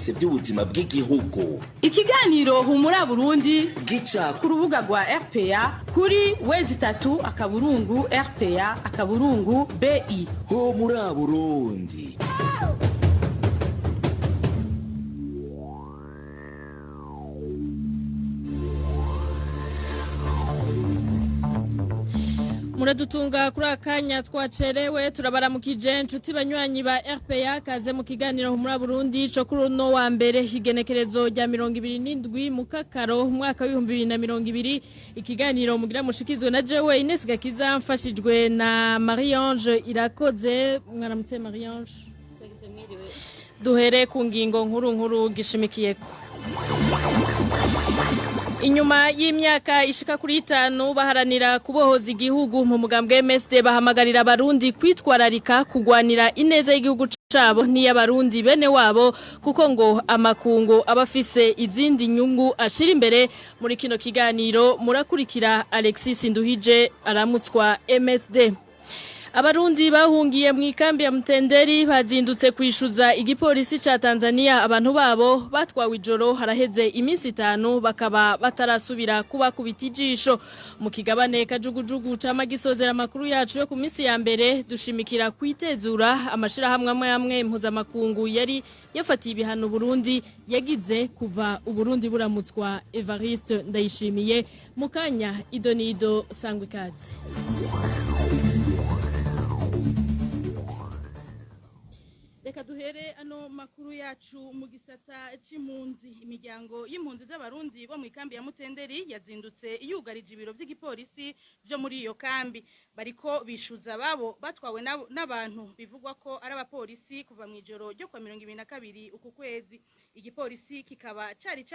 byose by'ubuzima bw'igihugu. Ikiganiro Humura Burundi gica ku rubuga rwa RPA kuri w3.rpa.bi. Ho muri Burundi. Muradutunga kuri akanya twacerewe, turabaramukije nshuti banywanyi ba RPA, kaze mu kiganiro Humura Burundi co kuri uno wa mbere, igenekerezo rya 27 mu Kakaro umwaka w'2020. Ikiganiro mugira mushikizwe na jewe Ines Gakiza, mfashijwe na Marie Ange Irakoze. Mwaramutse Marie Ange. Duhere ku ngingo nkuru nkuru gishimikiyeko. Inyuma y'imyaka ishika kuri 5 baharanira kubohoza igihugu, mu mugambwe MSD bahamagarira abarundi kwitwararika kugwanira ineza y'igihugu cabo n'iy'abarundi bene wabo, kuko ngo amakungu abafise izindi nyungu ashira imbere. Muri kino kiganiro murakurikira Alexis Nduhije aramutswa MSD. Abarundi bahungiye mu ikambi ya Mutenderi bazindutse kwishuza igipolisi ca Tanzania abantu babo batwawe ijoro haraheze iminsi 5, bakaba batarasubira kuba kubitijisho. Mu kigabane kajugujugu cama gisozera makuru yacu yo ku minsi ya mbere, dushimikira kwitezura amashira hamwe amwe amwe mpuzamakungu yari yafatiye ibihano Burundi yagize kuva Uburundi buramutswa Evariste Ndayishimiye. Mukanya idonido sangwa ikaze. Reka duhere ano makuru yacu mu gisata c'impunzi. Imiryango y'impunzi z'abarundi bo mu ikambi ya Mutenderi yazindutse yugarije ibiro by'igipolisi byo muri iyo kambi, bariko bishuza babo batwawe n'abantu bivugwa ko ari abapolisi kuva mu ijoro ryo kwa 22 uku kwezi. Igipolisi kikaba cari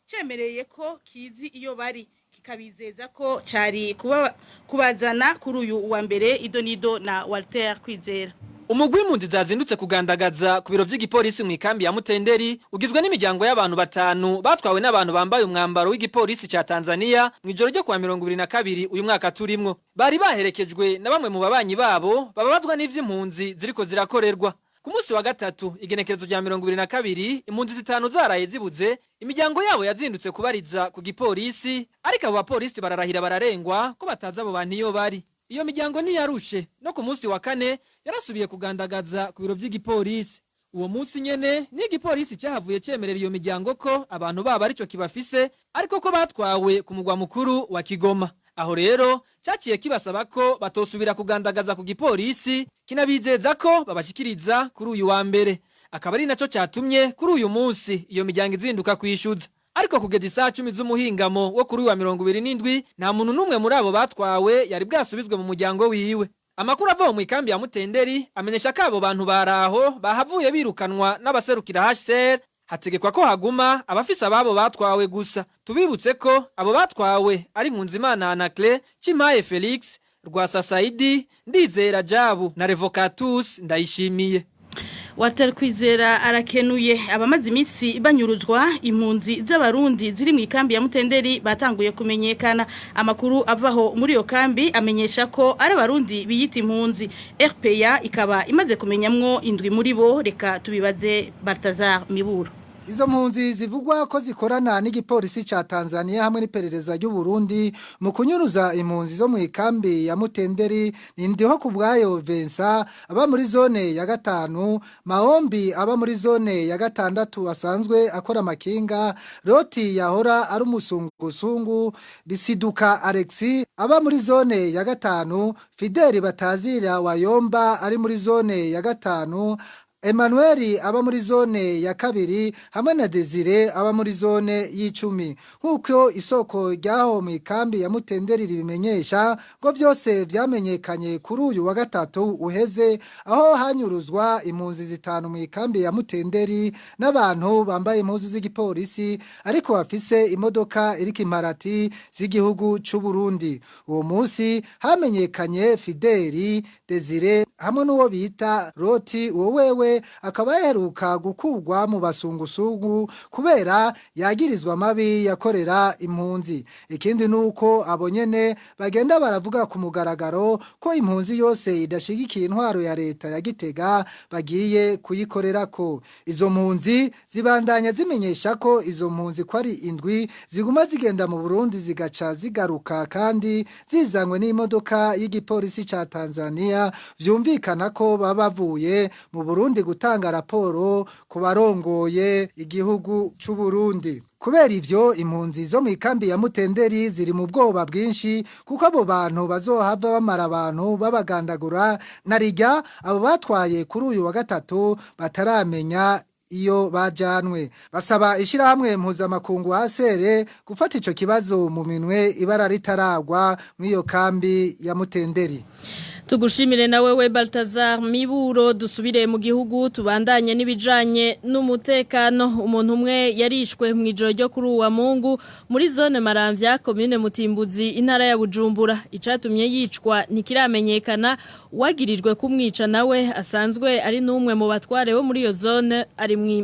cemereye ko kizi iyo bari, kikabizeza ko cari kubazana kuri uyu wa mbere. Idonido na Walter Kwizera. Umugwi w'impunzi zazindutse kugandagaza ku biro vy'igipolisi mu ikambi ya Mutenderi ugizwe n'imiryango y'abantu batanu batwawe n'abantu bambaye umwambaro w'igipolisi ca Tanzania mu ijoro ryo kuwa 22 uyu mwaka turimwo. Bari baherekejwe na bamwe mu babanyi babo bababazwa n'ivy'impunzi ziriko zirakorerwa. Ku munsi wa gatatu igenekerezo rya 22, impunzi zitanu zaraye zibuze, imiryango yabo yazindutse kubariza ku gipolisi, ariko abo bapolisi bararahira bararengwa ko batazi abo bantu iyo bari. Iyo miryango ntiyarushe no ku munsi wa kane yarasubiye kugandagaza ku biro vy'igipolisi. Uwo munsi nyene ni igipolisi cyahavuye cemerera iyo miryango ko abantu babo arico kibafise, ariko ko batwawe ku mugwa mukuru wa Kigoma. Aho rero cyaciye kibasaba ko batosubira kugandagaza ku gipolisi, kinabizeza ko babashikiriza kuri uyu wa mbere. Akaba ari naco catumye kuri uyu munsi iyo miryango izinduka kwishuza. Ariko kugeza isaha 10 z'umuhingamo wo kuri wa 27 nta muntu n'umwe muri abo batwawe yari bwasubizwe mu muryango wiwe. Amakuru ava mu ikambi ya Mutenderi amenyesha ko abo bantu baraho bahavuye birukanwa n'abaserukira HCR, hategekwa ko haguma abafise ababo batwawe gusa. Tubibutse ko abo batwawe ari Nkunzimana Anacle, Chimaye Felix, Rwasa Saidi, Ndizera Jabu na Revocatus Ndayishimiye. Walter Kwizera arakenuye. Abamaze iminsi banyuruzwa impunzi z'abarundi ziri mu ikambi ya Mutenderi batanguye kumenyekana. Amakuru avaho muri iyo kambi amenyesha ko ari abarundi biyita impunzi. RPA ikaba imaze kumenyamwo 7 muri bo. Reka tubibaze Baltazar Miburo. Izo mpunzi zivugwa ko zikorana n'igipolisi ca Tanzania hamwe n'iperereza ry'u Burundi mu kunyuruza impunzi zo mu ikambi ya Mutenderi ni Ndiho kubwayo Vincent aba muri zone ya 5, Maombi aba muri zone ya 6 asanzwe akora makinga, Roti yahora ari umusungusungu, Bisiduka Alexi aba muri zone ya 5, Fideli Batazira Wayomba ari muri zone ya 5, Emmanuel aba muri zone ya 2 hamwe na Desire aba muri zone y'icumi. Nkuko isoko ryaho mu ikambi ya Mutenderi ribimenyesha, ngo vyose vyamenyekanye kuri uyu wa gatatu uheze, aho hanyuruzwa impunzi zitanu mu ikambi ya Mutenderi n'abantu bambaye impuzu z'igipolisi ariko bafise imodoka iriko imparati z'igihugu c'u Burundi. Uwo munsi hamenyekanye Fideli, Desire hamwe n'uwo bita Roti, uwo wewe nawe akaba yaheruka gukugwa mu basungusungu kubera yagirizwa amabi yakorera impunzi. Ikindi nuko abo nyene bagenda baravuga ku mugaragaro ko impunzi yose idashigikiye intwaro ya leta ya Gitega bagiye kuyikorerako. Izo mpunzi zibandanya zimenyesha ko izo mpunzi ko ari indwi ziguma zigenda mu Burundi zigaca zigaruka kandi zizanywe n'imodoka y'igipolisi ca Tanzania, vyumvikana ko baba bavuye mu Burundi gutanga raporo ku barongoye igihugu c'u Burundi. Kubera ivyo, impunzi zo mu ikambi ya Mutenderi ziri mu bwoba bwinshi, kuko abo bantu bazohava bamara abantu babagandagura, narirya abo batwaye kuri uyu wa gatatu bataramenya iyo bajanwe. Basaba ishirahamwe mpuzamakungu ASR gufata ico kibazo mu minwe ibara ritaragwa mw'iyo kambi ya Mutenderi. Tugushimire na wewe Baltazar Miburo. Dusubire mu gihugu, tubandanye n'ibijanye n'umutekano. Umuntu umwe yarishwe mu ijoro ryo kuri uwa Mungu muri zone Maramvya, commune Mutimbuzi, intara ya Bujumbura. Icatumye yicwa ntikiramenyekana. Wagirijwe kumwica nawe asanzwe ari numwe mu batware bo muri iyo zone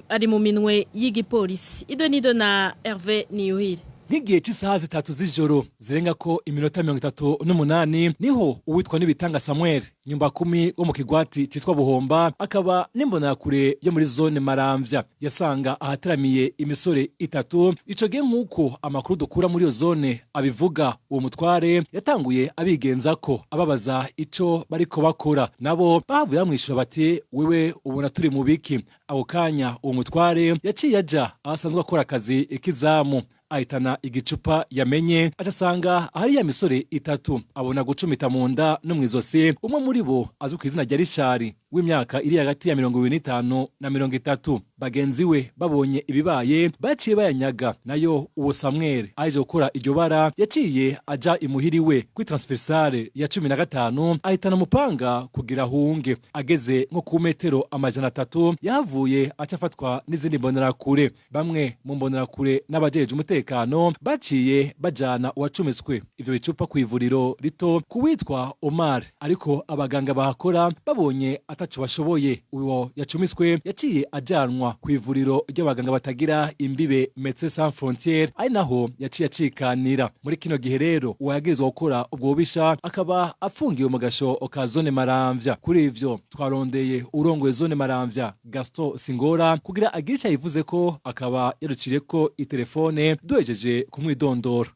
ari mu minwe y'igipolisi. Ido nido na Hervé Niyuhire. Nk'igihe cy'isaha 3 z'ijoro zirenga ko iminota 38, niho uwitwa Nibitanga Samuel, nyumba kumi wo mu kigwati cyitwa Buhomba, akaba n'imbonerakure yo muri zone Maramvya, yasanga ahateramiye imisore itatu. Ico gihe, nk'uko amakuru dukura muri iyo zone abivuga, uwo mutware yatanguye abigenza ko ababaza ico bariko bakora. Nabo bahavuye bamwishura bati: "Wewe ubona turi mu biki?" Ako kanya uwo mutware yaciye aja aho asanzwe akora akazi k'izamu, ahitana igicupa yamenye, acasanga ahari ya misore itatu, abona gucumita mu nda no mw'izosi umwe muri bo azwi ku izina rya Rishari w'imyaka iri hagati ya 25 na 30. Bagenzi we babonye ibibaye baciye bayanyaga. Nayo uwo Samuel aje gukora iryo bara yaciye aja imuhiri we kuri transversale ya 15, ahitana umupanga kugira ahunge. Ageze nko ku metero 300 yahavuye aca afatwa n'izindi mbonerakure. Bamwe mu mbonerakure n'abajeje umutekano baciye bajana uwacumiswe ivyo bicupa ku ivuriro rito kuwitwa Omar, ariko abaganga bahakora babonye ataco bashoboye, uwo yacumiswe yaciye ajanwa ku ivuriro ry'abaganga batagira imbibe, Médecins Sans Frontières, ari naho yaciye acikanira. Muri kino gihe rero uwayagirizwa gukora ubwo bubisha akaba afungiwe mu gasho ka zone Maramvya. Kuri ivyo twarondeye urongoye zone Maramvya, Gaston Singora, kugira agire ico yivuze ko, akaba yarucireko itelefone duhejeje kumwidondora.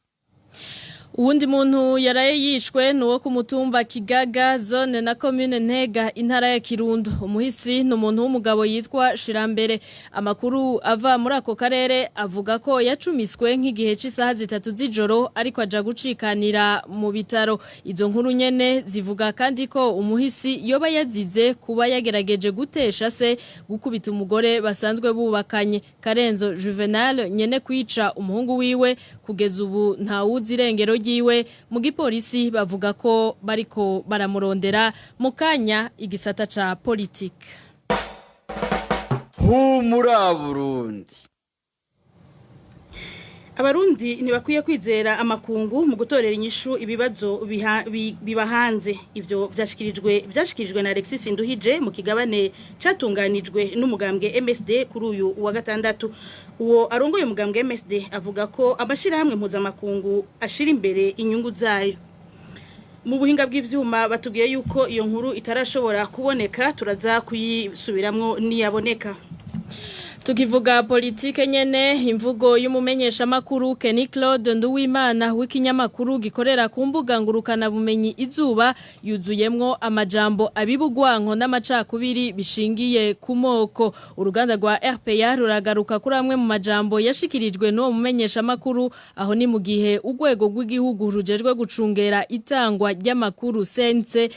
Uwundi muntu yaraye yishwe nuwo ku mutumba Kigaga, zone na commune Ntega, intara ya Kirundo. Umuhisi ni umuntu w'umugabo yitwa Shirambere. Amakuru ava muri ako karere avuga ko yacumiswe nk'igihe c'isaha 3 z'ijoro ariko aja gucikanira mu bitaro. Izo nkuru nyene zivuga kandi ko umuhisi yoba yazize kuba yagerageje gutesha se gukubita umugore basanzwe bubakanye. Karenzo Juvenal nyene kwica umuhungu wiwe kugeza ubu ntawuzi irengero ryiwe. Mu gipolisi bavuga ko bariko baramurondera. Mu kanya, igisata ca politike. Humura Burundi. Abarundi ntibakwiye kwizera amakungu mu gutorera inyishu ibibazo biba hanze. Ivyo vyashikirijwe na Alexis Nduhije mu kigabane catunganijwe n'umugambwe MSD kuri uyu wa gatandatu. Uwo arongoye umugambwe MSD avuga ko amashirahamwe mpuzamakungu ashira imbere inyungu zayo. Mu buhinga bw'ivyuma batubwiye yuko iyo nkuru itarashobora kuboneka, turaza kuyisubiramwo niyaboneka. Tukivuga politike nyene, imvugo y'umumenyeshamakuru Kenny Claude Nduwimana w'ikinyamakuru gikorera ku mbuga ngurukana bumenyi Izuba yuzuyemwo amajambo abibugwanko n'amacakubiri bishingiye ku moko. Uruganda rwa RPA ruragaruka kuri amwe mu majambo yashikirijwe n'uwo mumenyeshamakuru. Aho ni mu gihe urwego rw'igihugu rujejwe gucungera itangwa ry'amakuru, CNC,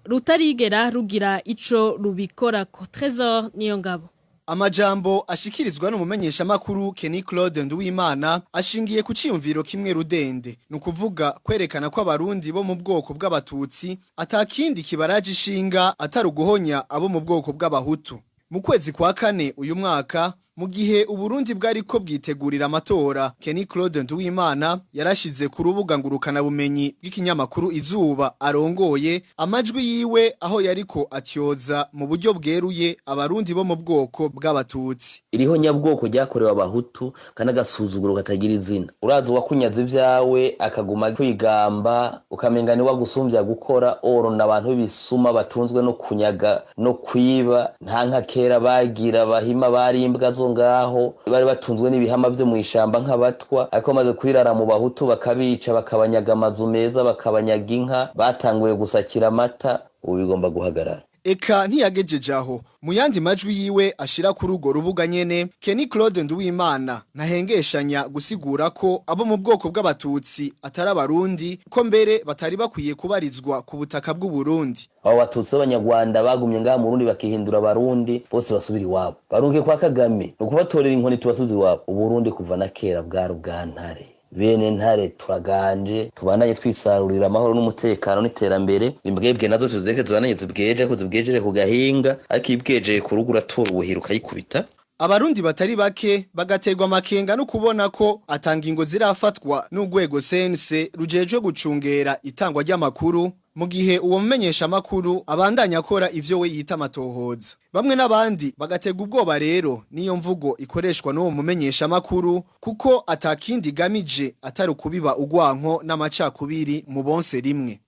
rutarigera rugira ico rubikorako. Trésor Niyongabo. Amajambo ashikirizwa n'umumenyesha makuru Kenny Claude Nduwimana ashingiye ku ciyumviro kimwe rudende, ni ukuvuga kwerekana ko abarundi bo mu bwoko bw'abatutsi atakindi kibaraje ishinga atari uguhonya abo mu bwoko bw'abahutu. Mu kwezi kwa kane uyu mwaka, Mu gihe Uburundi bwariko bwitegurira amatora, Kenny Claude Nduwimana yarashize ku rubuga ngurukana bumenyi bw'ikinyamakuru Izuba arongoye amajwi yiwe aho yariko atyoza mu buryo bweruye Abarundi bo mu bwoko bw'Abatutsi. Iriho nyabwoko ryakorewe Abahutu kandi agasuzuguro katagira izina. Urazi uwakunyaze ibyawe akaguma kwigamba, ukamenga ni wagusumbya gukora oro. N'abantu b'ibisuma batunzwe no kunyaga no kwiba. Nta nka kera bagira, bahima bari imbwa zo ngaho, bari batunzwe n'ibihama byo mu ishamba nk'Abatwa, ariko bamaze kwirara mu Bahutu bakabica, bakabanyaga amazu meza, bakabanyaga inka, batanguye gusakira amata. Ubu bigomba guhagarara. Eka ntiyagejeje aho. Mu yandi majwi yiwe ashira kuri urwo rubuga nyene, Kenny Claude Nduwimana ntahengeshanya gusigura ko abo mu bwoko bw'Abatutsi atari Abarundi, ko mbere batari bakwiye kubarizwa ku butaka bw'u Burundi. Abo Batutsi b'Abanyarwanda bagumye ngaha mu Burundi bakihindura Abarundi, bose basubira iwabo, barunke kwa Kagame, ni ukubatorera inkoni tubasubize iwabo. Uburundi kuva na kera bwari ubwa Ntare, bene Ntare. Turaganje, tubandanye twisarurira amahoro n'umutekano n'iterambere. Imbwebwe nazo tuzeke tubandanye zibweje, ko zibwejere ku gahinga, ariko ibwejeye ku rugo uratora ubuhira ukayikubita. Abarundi batari bake bagaterwa amakenga no kubona ko atangingo zirafatwa n'urwego CNC rujejwe gucungera itangwa ry'amakuru, mu gihe uwo mumenyesha makuru abandanya akora ivyo we yita amatohoza. Bamwe n'abandi bagaterwa ubwoba rero niyo mvugo ikoreshwa n'uwo mumenyesha makuru, kuko atakindi gamije atari ukubiba ugwanko n'amacakubiri mu bonse rimwe.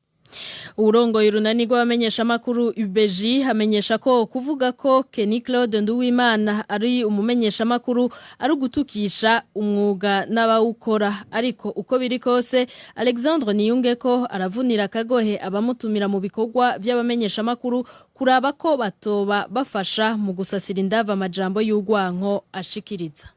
Urongoye urunani rw'abamenyeshamakuru UBJ amenyesha ko kuvuga ko Kenny Claude Nduwimana ari umumenyeshamakuru ari ugutukisha umwuga n'abawukora. Ariko uko biri kose, Alexandre Niyungeko aravunira akagohe abamutumira mu bikorwa vy'abamenyeshamakuru kuraba ko batoba bafasha mu gusasira indava amajambo y'ugwanko ashikiriza.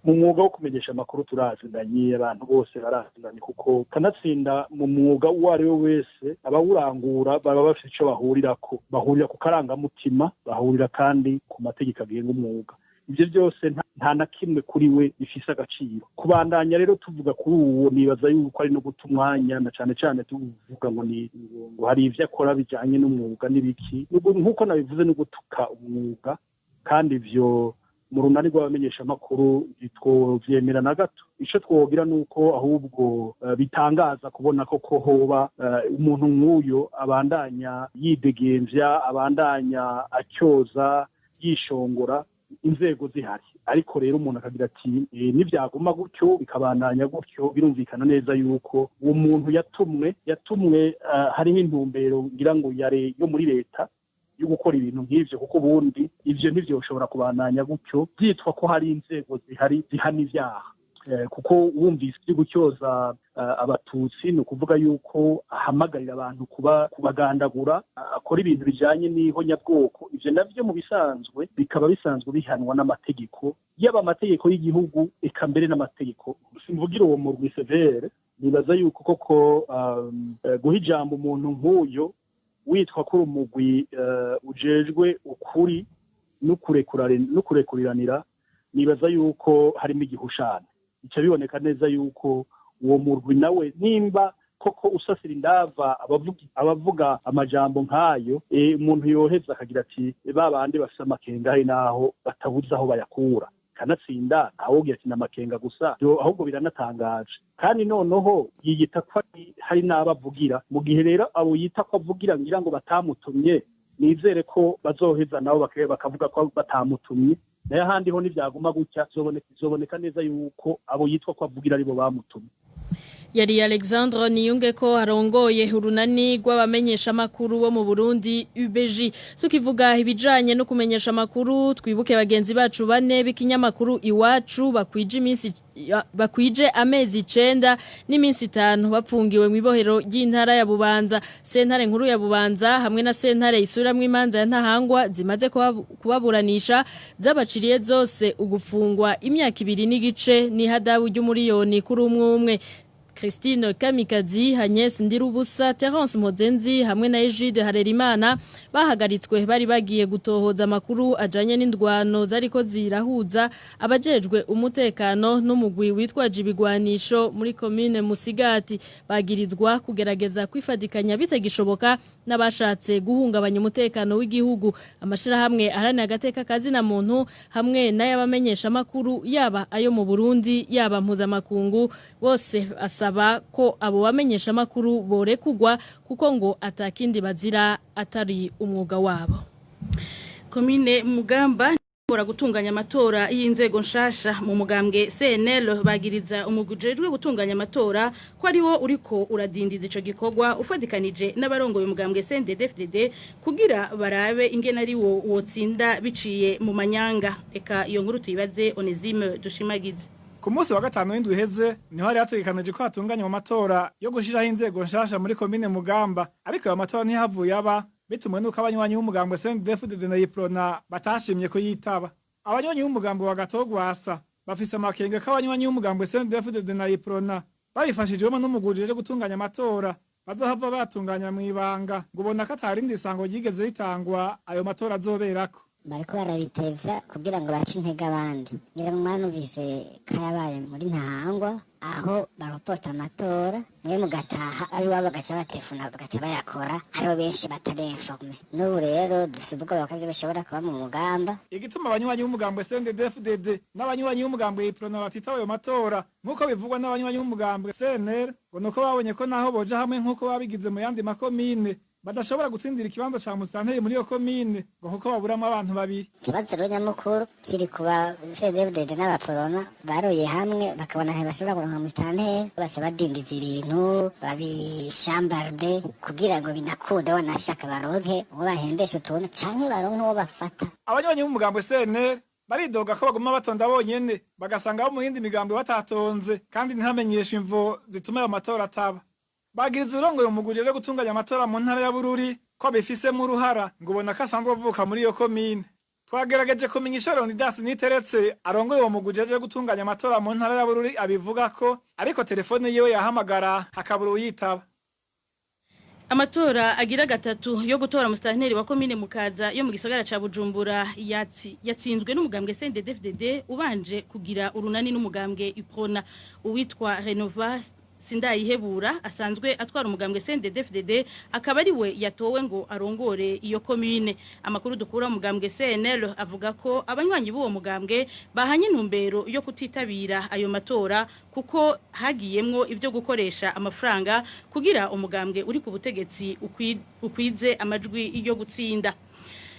Mu mwuga wo kumenyesha amakuru turazindanye, abantu bose barazindanye, kuko kanatsinda mu mwuga uwo ari we wese abawurangura baba bafite icyo bahurirako. Bahurira ku karangamutima, bahurira kandi ku mategeko agenga umwuga. Ibyo byose nta na kimwe kuri we bifise agaciro. Kubandanya rero tuvuga kuri uwo, nibaza yuko ari no guta umwanya, na cane cane tuvuga ngo ni ngo hari ivyo akora bijanye n'umwuga n'ibiki. Nk'uko nabivuze, no gutuka umwuga, kandi ivyo mu runani rw'abamenyeshamakuru ntitwovyemera na gato. Ico twogira nuko ahubwo bitangaza kubona ko hoba umuntu nk'uyo abandanya yidegemvya, abandanya atyoza, yishongora, inzego zihari. Ariko rero umuntu akagira ati nivyaguma gutyo, bikabandanya gutyo, birumvikana neza yuko uwo muntu yatumwe, hariho intumbero ngira ngo yare yo muri leta yo gukora ibintu nk'ivyo, kuko ubundi ivyo ntivyoshobora kubandanya gutyo byitwa ko hari inzego zihari zihana ivyaha. Kuko wumvise ivyo gutyoza Abatutsi, ni ukuvuga yuko ahamagarira abantu kuba kubagandagura, akora ibintu bijanye n'ihonyabwoko. Ivyo navyo mu bisanzwe bikaba bisanzwe bihanwa n'amategeko, yaba amategeko y'igihugu, eka mbere n'amategeko. Simvugira uwo murwi CVR. Nibaza yuko koko guha ijambo umuntu nk'uyo witwa ko umugwi ujejwe ukuri n'ukurekuriranira, nibaza yuko harimo igihushane. Ica biboneka neza yuko uwo murwi nawe nimba koko usasira indava abavuga amajambo nk'ayo, umuntu yoheza akagira ati ba bandi bafise amakenga hari naho batabuze aho bayakura. Kanatsinda ntawugira ati n'amakenga gusa, ahubwo biranatangaje. Kandi noneho yiyita ko hari n'abo avugira. Mu gihe rero abo yita ko avugira ngira ngo batamutumye, nizere ko bazoheza nabo bakavuga ko batamutumye. Nayo ahandi ho ntibyaguma gutya, zoboneka neza yuko abo yitwa ko avugira aribo bamutumye. Yari Alexandre Niyungeko arongoye urunani rw'abamenyesha makuru bo mu Burundi UBJ. Tukivuga ibijanye no kumenyesha makuru, twibuke bagenzi bacu bane b'ikinyamakuru Iwacu bakwije iminsi, bakwije amezi 9 n'iminsi 5 bapfungiwe mu ibohero ry'intara ya Bubanza. Sentare nkuru ya Bubanza hamwe na sentare isuramwe imanza ya Ntahangwa zimaze kubaburanisha zabaciriye zose ugufungwa imyaka 2 n'igice n'ihadabu ry'umuriyoni kuri umwe umwe. Christine Kamikazi, Agnes Ndirubusa, Terence Mozenzi hamwe na Egide Harerimana bahagaritswe bari bagiye gutohoza amakuru ajanye n'indwano zariko zirahuza abajejwe umutekano n'umugwi witwaje ibigwanisho muri commune Musigati. Bagirizwa kugerageza kwifadikanya bitagishoboka n'abashatse guhungabanya umutekano w'igihugu. Amashirahamwe aharanira agateka kazina muntu hamwe n'ayabamenyesha makuru yaba ayo mu Burundi yaba mpuzamakungu bose asaba ko abo bamenyesha makuru borekugwa kuko ngo atakindi bazira atari umwuga wabo. Komine Mugamba bora gutunganya amatora y'inzego nshasha mu mugambwe CNL bagiriza umugujejwe gutunganya amatora ko ariwo uriko uradindiza ico gikorwa ufadikanije n'abarongoye umugambwe CNDD-FDD kugira barabe ingene ari wo wotsinda biciye mu manyanga. Eka iyo nkuru tuyibaze Onesime Dushimagize. Ku munsi wa gatanu w'indwi iheze niho hari hategekanije ko hatunganywa amatora yo gushiraho inzego nshasha muri komine Mugamba, ariko ayo matora ntihavuye aba bitumwe nuko abanywanyi b'umugambwe CNDD-FDD na Iprona batashimye kuyitaba. Abanywanyi b'umugambwe wa Gatogwasa bafise amakenga ko abanywanyi b'umugambwe CNDD-FDD na Iprona babifashijwemo n'umugwi uje gutunganya amatora bazohava batunganya mw'ibanga, ngo ubona ko atarindi sango ryigeze ritangwa ayo matora azoberako. Bariko barabitevya kugira ngo bace intege abandi. Ngira ngo mwanumvise kayabaye muri Ntahangwa aho barapota amatora mwe mugataha abiwabo bagaca batefuna bagaca bayakora, hariho benshi batarinforme. N'ubu rero dufise ubwoba ko ivyo bishobora kuba mu Mugamba. Igituma abanywanyi b'umugambwe CNDD-FDD n'abanywanyi b'umugambwe Iprona batitaba ayo matora nk'uko bivugwa n'abanywanyi b'umugambwe CNL ngo nuko babonye ko naho boja hamwe nk'uko babigize mu yandi makomine badashobora gutsindira ikibanza ca musitanteri muri iyo komine ngo kuko baburamwo abantu babiri. Ikibazo rero nyamukuru kiri kuba CNDD-FDD n'abaporona baroye hamwe bakabona ntibashobora kuronka musitanteri, baca badindiza ibintu babishambarde kugira ngo binakunde wanashaka baronke uwo bahendesha utuntu canke baronke uwo bafata. Abanywanyi b'umugambwe CNL baridoga ko baguma batonda bonyene bagasanga abo mu yindi migambwe batatonze kandi ntihamenyeshe imvo zituma ayo matora ataba. Bagiriza urongoye umugwi uje gutunganya amatora mu ntara ya Bururi ko bifisemo uruhara ngo ubona ko asanzwe avuka muri iyo komine. Twagerageje kumenya ico Leonidas Niteretse arongoye uwo mugwi uje gutunganya amatora mu ntara ya Bururi abivuga ko, ariko telefone yiwe yahamagara hakabura uyitaba. Amatora agira gatatu yo gutora musitanteri wa komine Mukaza yo mu gisagara ca Bujumbura yatsinzwe n'umugambwe CNDD-FDD ubanje kugira urunani n'umugambwe Iprona. Uwitwa Renova Sindayihebura asanzwe atwara umugambwe CNDD-FDD akaba ari we yatowe ngo arongore iyo komine. Amakuru dukura umugambwe CNL avuga ko abanywanyi b'uwo mugambwe bahanye intumbero yo kutitabira ayo matora kuko hagiyemwo ibyo gukoresha amafaranga kugira umugambwe uri ku butegetsi ukwize amajwi yo gutsinda.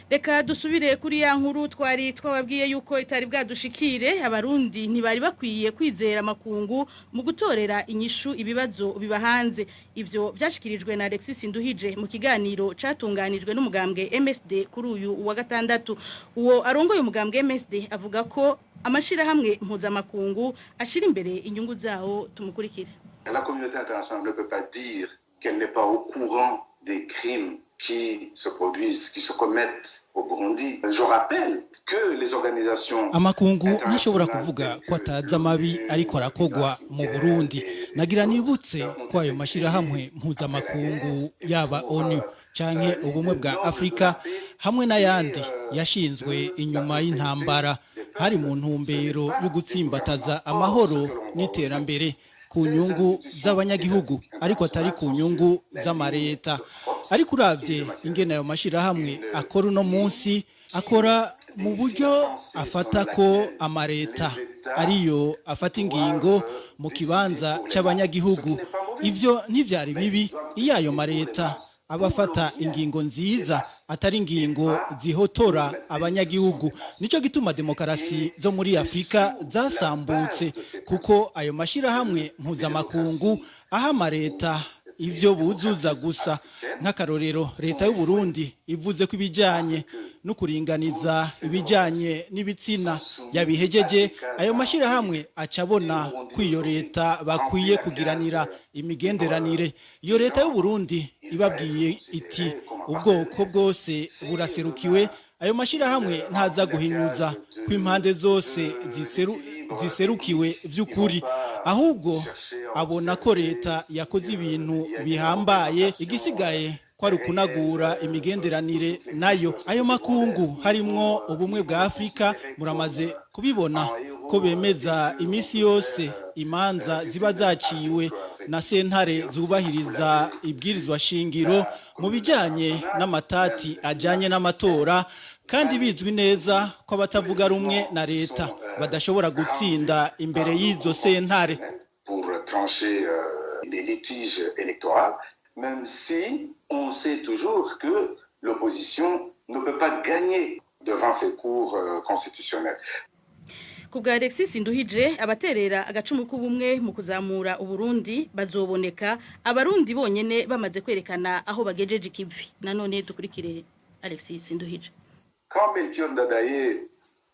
Reka dusubire kuri ya nkuru twari twababwiye yuko itari bwadushikire. Abarundi ntibari bakwiye kwizera makungu mu gutorera inyishu ibibazo bibahanze. Ivyo vyashikirijwe na Alexis Nduhije mu kiganiro catunganijwe n'umugambwe MSD kuri uyu wa gatandatu. Uwo arongoye umugambwe MSD avuga ko amashirahamwe mpuzamakungu ashira imbere inyungu zawo. Tumukurikire. La communauté internationale ne peut pas dire qu'elle n'est pas au courant des crimes qui se produisent, qui se commettent au Burundi. Je rappelle que les organisations Amakungu ntashobora kuvuga ko atazi amabi ariko arakogwa mu Burundi. Nagira nibutse ko ayo mashirahamwe mpuzamakungu yaba ONU canke ubumwe bwa Afrika hamwe n'ayandi yashinzwe inyuma y'intambara hari mu ntumbero yo gutsimbataza amahoro n'iterambere ku nyungu z'abanyagihugu, ariko atari ku nyungu z'amareta. Ariko uravye ingene ayo mashirahamwe akora uno munsi, akora mu buryo afata ko amareta ariyo afata ingingo mu kibanza c'abanyagihugu. Ivyo ntivyari bibi iyo ayo mareta abafata ingingo nziza atari ingingo zihotora abanyagihugu. Nico gituma demokarasi zo muri Afrika zasambutse, kuko ayo mashirahamwe mpuzamakungu aha amareta ivyo buzuza gusa. Nk'akarorero, leta y'u Burundi ivuze ko ibijanye no kuringaniza ibijanye n'ibitsina yabihejeje, ayo mashirahamwe acabona ko iyo leta bakwiye kugiranira imigenderanire. Iyo leta y'u Burundi ibabwiye iti ubwoko bwose buraserukiwe, Ayo mashirahamwe ntaza guhinyuza ko impande zose ziserukiwe vy'ukuri, ahubwo abona ko leta yakoze ibintu bihambaye, igisigaye ko ari ukunagura imigenderanire nayo. Ayo makungu harimwo Ubumwe bwa Afurika, muramaze kubibona ko bemeza iminsi yose imanza ziba zaciwe na sentare zubahiriza ibwirizwa shingiro mu bijyanye n'amatati ajyanye n'amatora, kandi bizwi neza ko abatavuga rumwe na leta badashobora gutsinda imbere y'izo sentare. Pour trancher les litiges électoraux, même si on sait toujours que l'opposition ne peut pas gagner devant ces cours constitutionnelles. Ku bwa Alexis Nduhije, abaterera agacumu k'ubumwe mu kuzamura Uburundi bazoboneka Abarundi bonyene bamaze kwerekana aho bagejeje ikivi. Nanone dukurikire Alexis Nduhije. Quand Melchior Ndadaye,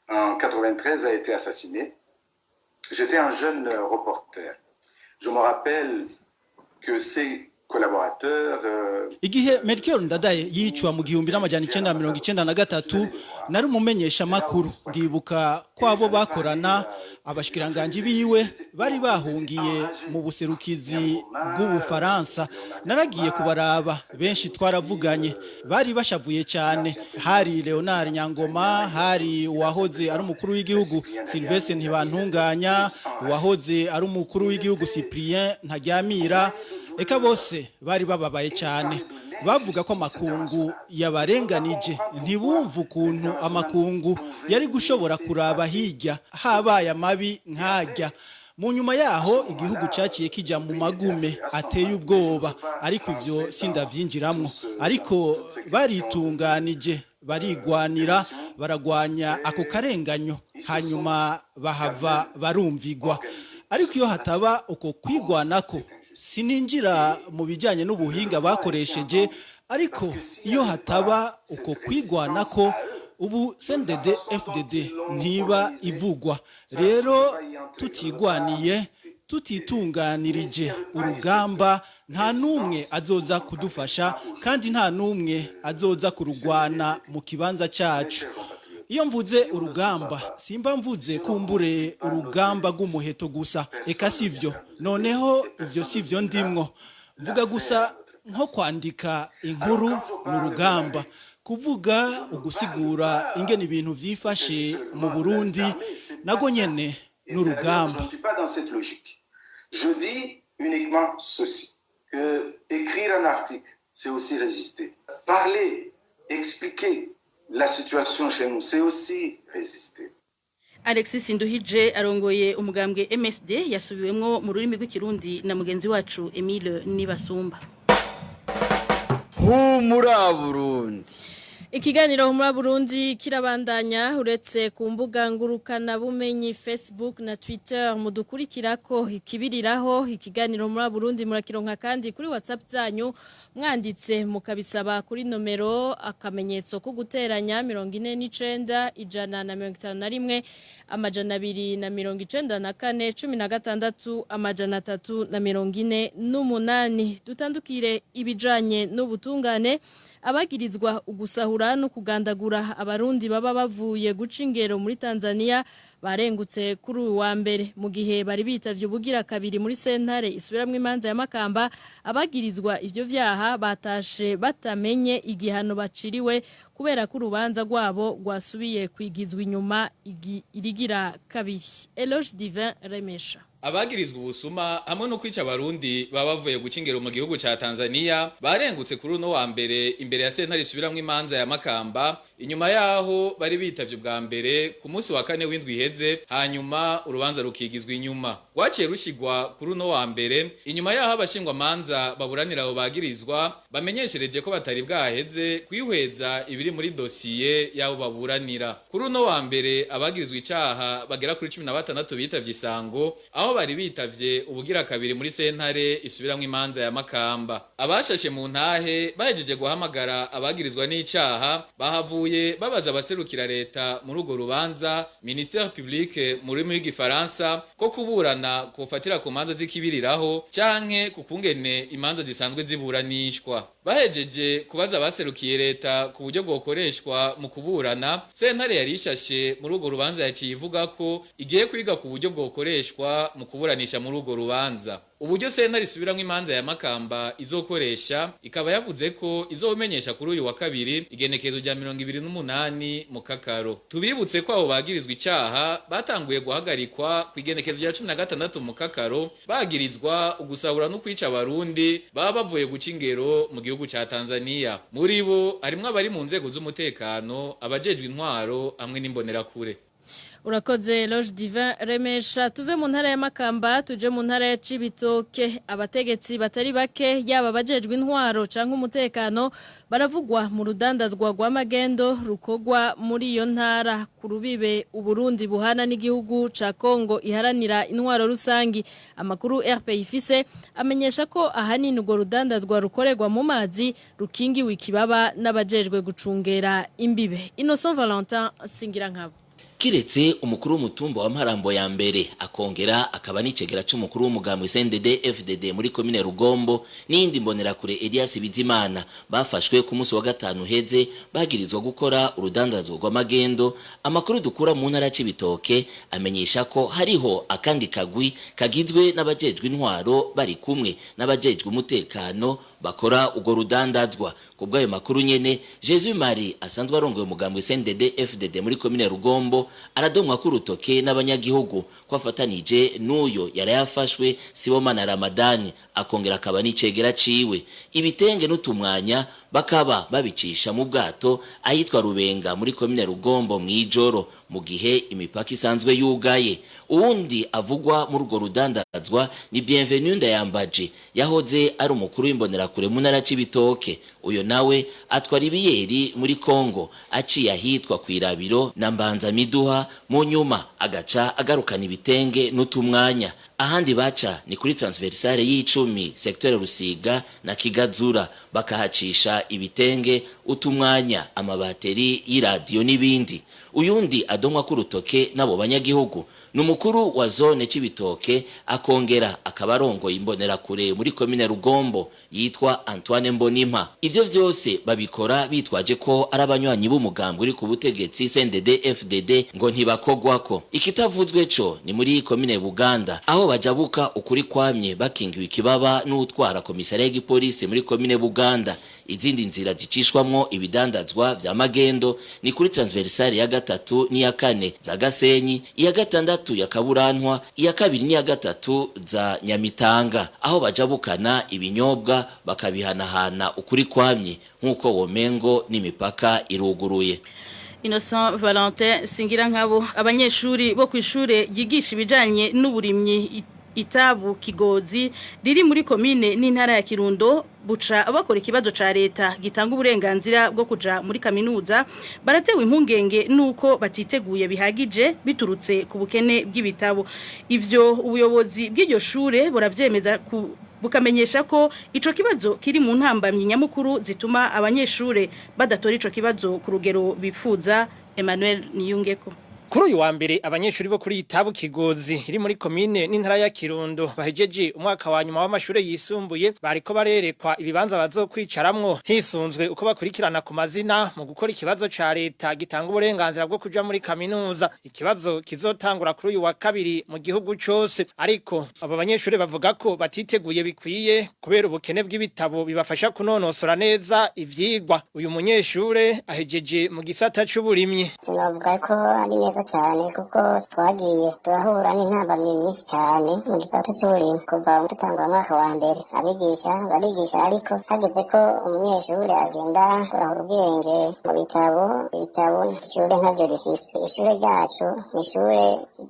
en 93, a été assassiné, j'étais un jeune reporter. Je me rappelle que ses collaborateurs Igihe Melchior Ndadaye yicwa mu 1993, nari umumenyesha makuru. Ndibuka ko abo bakorana, abashikiranganje biwe, bari bahungiye mu buserukizi bw'Ubufaransa. Naragiye kubaraba, benshi twaravuganye, bari bashavuye cyane. Hari Leonard Nyangoma, hari uwahoze ari umukuru w'igihugu Sylvestre Ntibantunganya, uwahoze ari umukuru w'igihugu Cyprien Ntaryamira, eka bose bari bababaye cyane. Bavuga ko amakungu yabarenganije, ntibumva ukuntu amakungu yari gushobora kuraba hirya habaye amabi nkajya. Mu nyuma yaho igihugu cyaciye kijya mu magume ateye ubwoba, ariko ibyo sindabyinjiramwo. Ariko baritunganije, barigwanira, baragwanya ako karenganyo, hanyuma bahava barumvigwa. Ariko iyo hataba uko kwigwanako, sininjira mu bijyanye n'ubuhinga bakoresheje, ariko iyo hataba uko kwigwanako, ubu CNDD FDD ntiba ivugwa. Rero tutigwaniye, tutitunganirije urugamba, nta n'umwe azoza kudufasha, kandi nta n'umwe azoza kurugwana mu kibanza cyacu. Iyo mvuze urugamba, simba mvuze kumbure urugamba rw'umuheto gusa, eka sivyo. Noneho ibyo sivyo ndimwo mvuga gusa, nko kwandika inkuru ni urugamba, kuvuga, ugusigura ingene ibintu vyifashe mu Burundi nago nyene ni urugamba. Je ne suis pas dans cette logique. Je dis uniquement ceci, que écrire un article, c'est aussi résister. Parler, expliquer la situation chez nous, c'est aussi résister. Alexis Nduhije arongoye umugambwe MSD yasubiwemwo mu rurimi rw'Ikirundi na mugenzi wacu Emile Nibasumba. Humura Burundi. Ikiganiro Humura Burundi kirabandanya. Uretse ku mbuga ngurukana bumenyi Facebook na Twitter mudukurikirako ikibiriraho, ikiganiro Humura Burundi murakironka kandi kuri WhatsApp zanyu, mwanditse mukabisaba kuri nomero akamenyetso ko guteranya 49 151 294 16 348. Dutandukire ibijanye n'ubutungane. Abagirizwa ugusahura no kugandagura Abarundi baba bavuye guca ingero muri Tanzania barengutse kuri uyu wa mbere, mu gihe bari bitavye ubugira kabiri muri sentare isubiramwo imanza ya Makamba. Abagirizwa ivyo vyaha batashe batamenye igihano baciriwe, kubera ko urubanza rwabo rwasubiye kwigizwa inyuma irigira kabiri. Eloge Divin Remesha. Abagirizwa ubusuma hamwe no kwica Abarundi baba bavuye guca ingero mu gihugu ca Tanzania barengutse kuri uno wa mbere imbere ya sentare isubiramwo imanza ya Makamba, inyuma yaho bari bitavye ubwa mbere ku munsi wa kane w'indwi iheze, hanyuma urubanza rukigizwa inyuma, rwaciye rushigwa kuri uno wa mbere, inyuma yaho abashingwa manza baburanira abo bagirizwa bamenyeshereje ko batari bwaheze kwihweza ibiri muri dosiye y'abo baburanira. Kuri uno wa mbere abagirizwa icaha bagera kuri 16 bitavye isango aho bari bitavye ubugira kabiri muri sentare isubiramwo imanza ya Makamba. Abashashe mu ntahe bahejeje guhamagara abagirizwa n'icaha, bahavuye babaza abaserukira leta muri urwo rubanza, ministère public mu rurimi rw'Igifaransa, ko kuburana kufatira ku manza z'ikibiriraho canke ku kungene imanza zisanzwe ziburanishwa. Bahejeje kubaza abaserukiye leta ku buryo bwokoreshwa mu kuburana, sentare yari ishashe muri urwo rubanza yaciye ivuga ko igiye kwiga ku buryo bwokoreshwa mu kuburanisha muri urwo rubanza. Uburyo sentare isubiramwo imanza ya Makamba izokoresha ikaba yavuze ko izomenyesha kuri uyu wa kabiri igenekerezo rya 28 mu Kakaro. Tubibutse ko abo bagirizwa icyaha batanguye guhagarikwa ku igenekerezo rya 16 mu Kakaro, bagirizwa ugusahura no kwica abarundi baba bavuye guca ingero mu gihugu ca Tanzania. Muri bo harimwo abari mu nzego z'umutekano, abajejwe intwaro hamwe n'imbonerakure. Urakoze Loge Divin Remesha. Tuve mu ntara ya Makamba tuje mu ntara ya Cibitoke. Abategetsi batari bake yaba abajejwe intwaro canke umutekano baravugwa mu rudandazwa rw'amagendo rukogwa muri iyo ntara ku rubibe Uburundi buhana n'igihugu ca Kongo iharanira intwaro rusangi. Amakuru RPI ifise amenyesha ko ahanini urwo rudandazwa rukorerwa mu mazi rukingiwe ikibaba n'abajejwe gucungera imbibe. Innocent Valentin Singirankabo. Kiretse umukuru w'umutumba wa Mparambo ya mbere akongera akaba n'icegera c'umukuru w'umugambwe CNDD FDD muri komine Rugombo n'indi mbonerakure Elias Bizimana bafashwe ku munsi wa gatanu heze bagirizwa gukora urudandazwa rw'amagendo. Amakuru dukura mu ntara Cibitoke amenyesha ko hariho akandi kagwi kagizwe n'abajejwe intwaro bari kumwe n'abajejwe umutekano bakora ugo rudandazwa. Kubw'ayo makuru nyene, Jesus Marie asanzwe arongoye umugambwe CNDD FDD muri komine Rugombo aradomwa ku rutoke n'abanyagihugu ko afatanije n'uyo yarayafashwe Sibomana Ramadani akongera akaba n'icegera ciwe. Ibitenge n'utumwanya bakaba babicisha mu bwato ahitwa Rubenga muri komine Rugombo mwijoro mu gihe imipaka isanzwe yugaye. Uwundi avugwa muri urwo rudandazwa ni Bienvenue Ndayambaje yahoze ari umukuru w'imbonerakure mu ntara Cibitoke. Uyo nawe atwara ibiyeri muri Kongo aciye ahitwa kwirabiro na Mbanza Miduha, mu nyuma agaca agarukana ibitenge n'utumwanya. Ahandi baca ni kuri transversale y'icumi secteur Rusiga na Kigazura, bakahacisha ibitenge, utumwanya, amabateri y'iradiyo n'ibindi. Uyundi adomwa ku rutoke nabo banyagihugu ni umukuru wa zone Cibitoke akongera akaba arongoye imbonerakure muri komine Rugombo yitwa Antoine Mbonimpa. Ivyo vyose babikora bitwaje ko ari abanywanyi b'umugambwe uri ku butegetsi CNDD FDD ngo ntibakogwako. Ikitavuzwe co ni muri komine Buganda aho bajabuka ukuri kwamye bakingiwe ikibaba n'utwara komisariya y'igipolisi muri komine Buganda. Izindi nzira zicishwamwo ibidandazwa vya magendo ni kuri transversale ya gatatu n'iya kane za Gasenyi, iya gatandatu ya Kaburantwa, iya kabiri n'iya gatatu za Nyamitanga, aho bajabukana ibinyobwa bakabihanahana ukuri kwamye nk'uko womengo n'imipaka iruguruye. Innocent Valentin Singirankabo. Abanyeshuri bo kw'ishure ryigisha ibijanye n'uburimyi Itabu Kigozi riri muri komine n'intara ya Kirundo buca bakora ikibazo ca leta gitanga uburenganzira bwo kuja muri kaminuza, baratewe impungenge nuko batiteguye bihagije biturutse ku bukene bw'ibitabo. Ivyo ubuyobozi bw'iryo shure buravyemeza bukamenyesha ko ico kibazo kiri mu ntambamyi nyamukuru zituma abanyeshure badatora ico kibazo ku rugero bifuza. Emmanuel Niyungeko. Kuri uyu wa mbere abanyeshuri bo kuri Itabu Kigozi iri muri komine n'intara ya Kirundo bahejeje umwaka wa nyuma w'amashure yisumbuye bariko barerekwa ibibanza bazokwicaramwo hisunzwe uko bakurikirana ku mazina mu gukora ikibazo ca leta gitanga uburenganzira bwo kuja muri kaminuza. Ikibazo kizotangura kuri uyu wa kabiri mu gihugu cose, ariko abo banyeshuri bavuga ko batiteguye bikwiye kubera ubukene bw'ibitabo bibafasha kunonosora neza ivyigwa. Uyu munyeshure ahejeje mu gisata c'uburimyi. Sinavuga ko ari neza cyane kuko twagiye turahura n'intambamyi nyinshi cyane mu gisata c'uburimyi kuva dutangura umwaka wa mbere. Abigisha barigisha, ariko hageze ko umunyeshuri agenda kurahura ubwenge mu bitabo, ibitabo ishure ntabyo rifise. Ishure ryacu ni ishure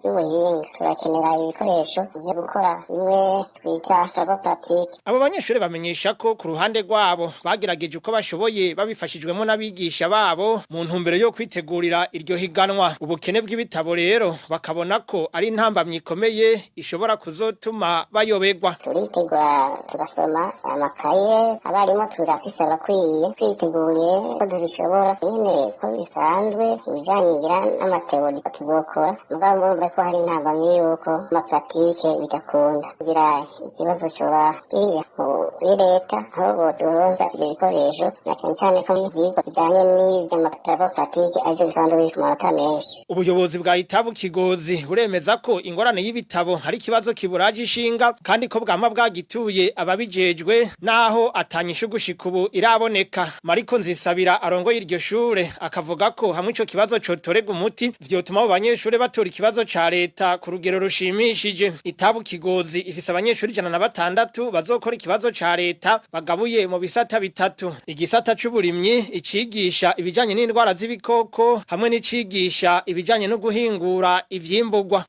ry'ubuhinga, turakenera ibikoresho vyo gukora bimwe twita travaux pratiques. Abo banyeshuri bamenyesha ko ku ruhande rwabo bagerageje uko bashoboye babifashijwemo n'abigisha babo mu ntumbero yo kwitegurira iryo higanwa. Ubukene bw'ibitabo rero bakabona ko ari intambamyi ikomeye ishobora kuzotuma bayoberwa. Turitegura tugasoma amakaye, abarimu turafise abakwiye, twiteguye ko tubishobora nyene ko bisanzwe ibijanye ngira n'amateori tuzokora, mugabo murumva ko hari intambamyi yuko amapratike bidakunda. Ngira ikibazo coba kiri mu Kuri leta aho boduroza ivyo bikoresho, na cane cane ko ivyigwa bijanye n'ivy'ama travaux pratiques arivyo bisanzwe biri ku manota menshi. Ubuyobozi bwa Itabu Kigozi buremeza ko ingorane y'ibitabo hari ikibazo kiburaje ishinga, kandi ko bwama bwagituye ababijejwe, naho atanyishu gushika ubu iraboneka. Mariko Nzisabira arongoye iryo shure akavuga ko hamwe ico kibazo cotorega umuti, vyotuma abo banyeshure batora ikibazo ca leta ku rugero rushimishije. Itabu Kigozi ifise abanyeshuri 106 bazokora ikibazo ca leta, bagabuye mu bisata bitatu: igisata c'uburimyi, icigisha ibijanye n'indwara z'ibikoko, hamwe n'icigisha ibijanye no guhingura ivyimburwa.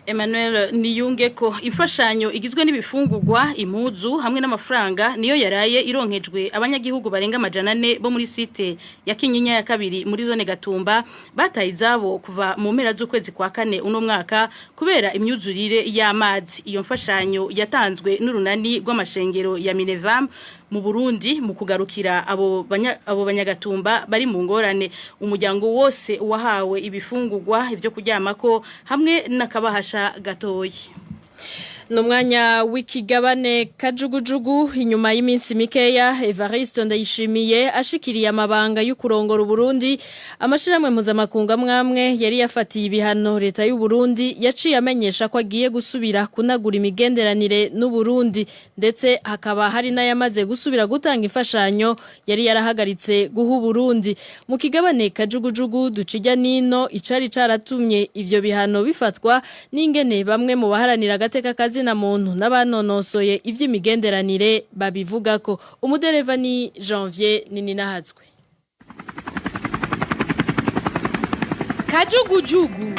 Emmanuel Niyunge ko imfashanyo igizwe n'ibifungurwa, impuzu hamwe n'amafaranga niyo yaraye ironkejwe abanyagihugu barenga 400 bo muri site ya Kinyinya ya kabiri muri zone Gatumba, bataye izabo kuva mu mpera z'ukwezi kwa kane uno mwaka kubera imyuzurire y'amazi. Iyo mfashanyo yatanzwe n'urunani rw'amashengero ya Minevam mu Burundi mu kugarukira abo banyagatumba bari mu ngorane. Umuryango wose wahawe ibifungurwa, ibyo kuryamako hamwe n'akabahasha gatoyi. Numwanya w'ikigabane kajugujugu. Inyuma y'iminsi mikeya Evariste Ndayishimiye ashikiriye amabanga y'ukurongora Burundi, amashiramwe mpuzamakungu amwamwe yari yafatiye ibihano leta y'u Burundi yaciye amenyesha ko agiye gusubira kunagura imigenderanire n'u Burundi, ndetse hakaba hari n'ayamaze gusubira gutanga imfashanyo yari yarahagaritse guha Burundi. Mu kigabane kajugujugu ducijya nino icari caratumye ivyo bihano bifatwa, n'ingene bamwe mu baharanira agateka kazi na muntu n'abanonosoye ivy'imigenderanire babivugako. Umudereva ni Janvier Nininahatswe. Kajugujugu.